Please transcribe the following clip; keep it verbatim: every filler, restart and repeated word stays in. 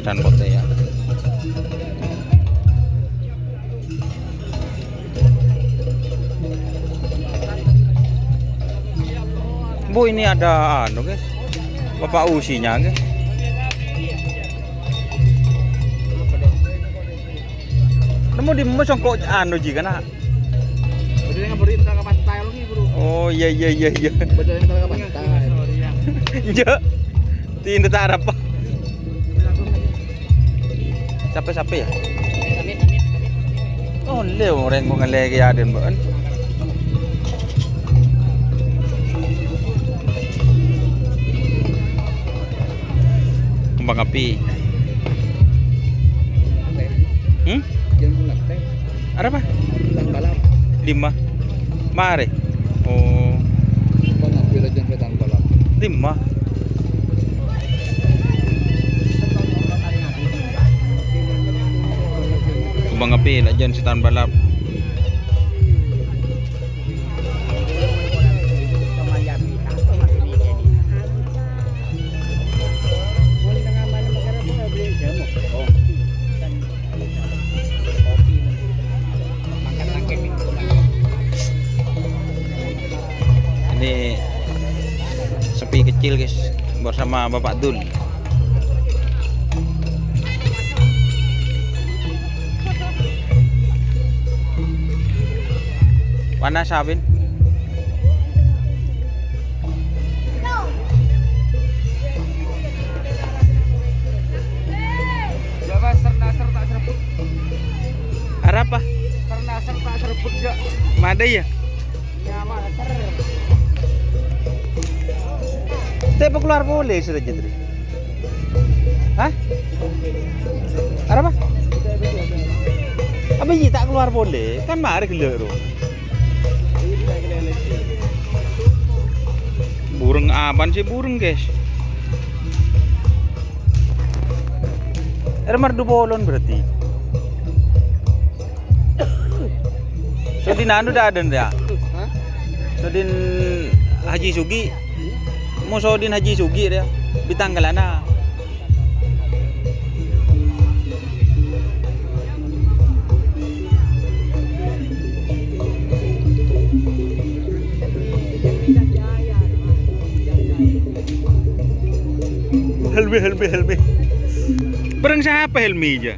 Dan kote ya. Bu, ini ada anu, guys. Bapak usinya, guys. Nemu di songko' anu ji kana? Udah yang beri entar ke pantai lagi, Bro. Oh, iya, iya, iya, iya. Betul entar ke pantai. Iya. Tidak tak apa. Sape-sape ya? Oh, le orèng kok ngelèk ya den, Mbak. Kembang api. Hmm? Arapa? Dimma. Mare. Oh. Dimma. Kembang api, la jân sètan balap. Ini sepi kecil, guys, bersama Bapak Dul. Panas, Sabin. Arapa? Mada ya? Tè' pakalowar polè sè rajâ tadi. Hah? Arapa? Apa iyâ ta' kalowar polè? Kan marè ghellâ' ro. Bureng apaan sih bureng, guys? Èrè mardu polon berarti. Sodin anu dah ada ya. Hah? Sodin Haji Sugi. Mau Sodin Haji Sugi ya. Bitang kalana. Helmi, Helmi, Helmi. Bareng sapa Helmi ya?